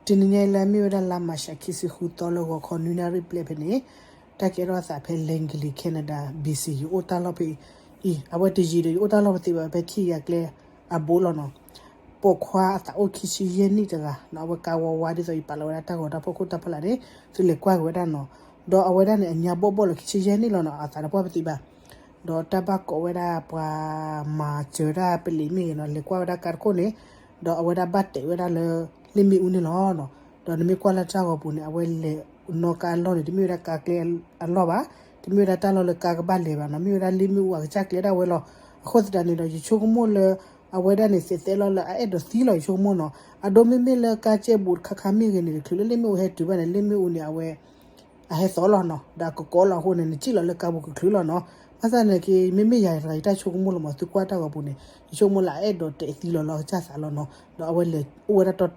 တနံၤညါအံၤလၢအမ့ၢ်ဝဲဒၣ်လါမၢ်ၡး ခံဆံဃုသီ လၢဂီၤခီနွံနၣ်ရံၣ်ဘျဲၣ်ဖဲန့ၣ်, တၢ်ကဲထီၣ်အသးဖဲ Langley, Canada, B C ယအိၣ်တၢ်လီၢ်ဖဲအံၤ, အဝဲတယံာ်ဒီး ယအိၣ်တၢ်လီၢ်ပသ့ဘၣ် ဖဲခံဂၤကျဲအဘိလီၤနီၤ. ပိာ်ခွါအသးအိၣ်ခံဆံယဲၢ်နံၣ်တဂၤနီၤ, အဝဲကါဝါဝါဒ်သိးယပာ်လီၤဝဲဒၣ်တၢ်ဂီၤတၢ်ဖီခိၣ်တၢ်ဖီလာ်န့ၣ် သုလဲၤကွၢ်က့ၤဝဲဒၣ်နီၤ. ဒီးအဝဲဒၣ်န့ၣ် အညါဘီၣ်ဘီၣ်လီၤ ခံဆံယဲၢ်နံၣ်လီၤနီၤ, အသးတပှၢ်ပသ့ဘၣ်. ဒီးတၢ်ဘၣ်ကိးဝဲဒၣ်ပှၤမၤစၢၤတၢ်ပလံးမ့ၢ်ဂ့ၤနီၤ, လဲၤကွၢ်ဝဲဒၣ်ကါတခိၣ်န့ၣ်, ဒီးအဝဲဒၣ်ဘၣ်တဲာ်ဝဲဒၣ်လၢ လ့ၣ်မ့ၣ်အူန့ၣ်လီၤနီၤ. ဒီးနမ့ၢ်ကွၢ်လၢတၢ်ဂီၤပူၤန့ၣ် အဝဲလဲၤနီၣ်ကါအလီၢ်န့ၣ် တမ့ၢ်ဝဲဒၣ်ကါကျဲအလီၢ်ဘၣ်, တမ့ၢ်ဝဲဒၣ်တၢ်လီၢ်လၢကါကဘၣ်လဲၤဘၣ်နီၤ, မ့ၢ်ဝဲဒၣ်လ့ၣ်မ့ၣ်အူအကစၢ်ကျဲဒၣ်ဝဲလီၤ. အဃိသတးန့ၣ်ဒီး ယဆိကမိၣ်လၢ အဝဲဒၣ်န့ၣ် သဲးသဲလီၤလၢအအဲၣ်ဒိးသံလီၤ ယဆိကမိၣ်နီၤ. အဒိမ့မ့ၢ်လၢကါကဲဘူးတခါခါမ့ၢ်ဂ့ၤန့ၣ် တချုးလၢလ့ၣ်မ့ၣ်အူဟဲတုၤဘၣ်န့ၣ် လ့ၣ်မ့ၣ်အူန့ၣ် အဝဲ အဟဲသီလီၤနီၤ, ဒီးအကကီလီၤအဃိန့ၣ် နစံၣ်လီၤလၢကါပူၤကချုးလီၤနီၤ. ဘၣ်ဆၣ်န့ၣ်က့ မ့မ့ၢ်ယၤတဂၤ ယတၢ်ဆိကမိၣ်လီၤမး သုကွၢ်တၢ်ဂီၤပူၤန့ၣ် ယဆိကမိၣ်လၢအအဲၣ်ဒိးတဲာ်သံလီၤလၢအကစၢ်သးလီၤနီၤ. ဒီးအဝဲလဲၤအိၣ်ဝဲဒၣ်တီတီ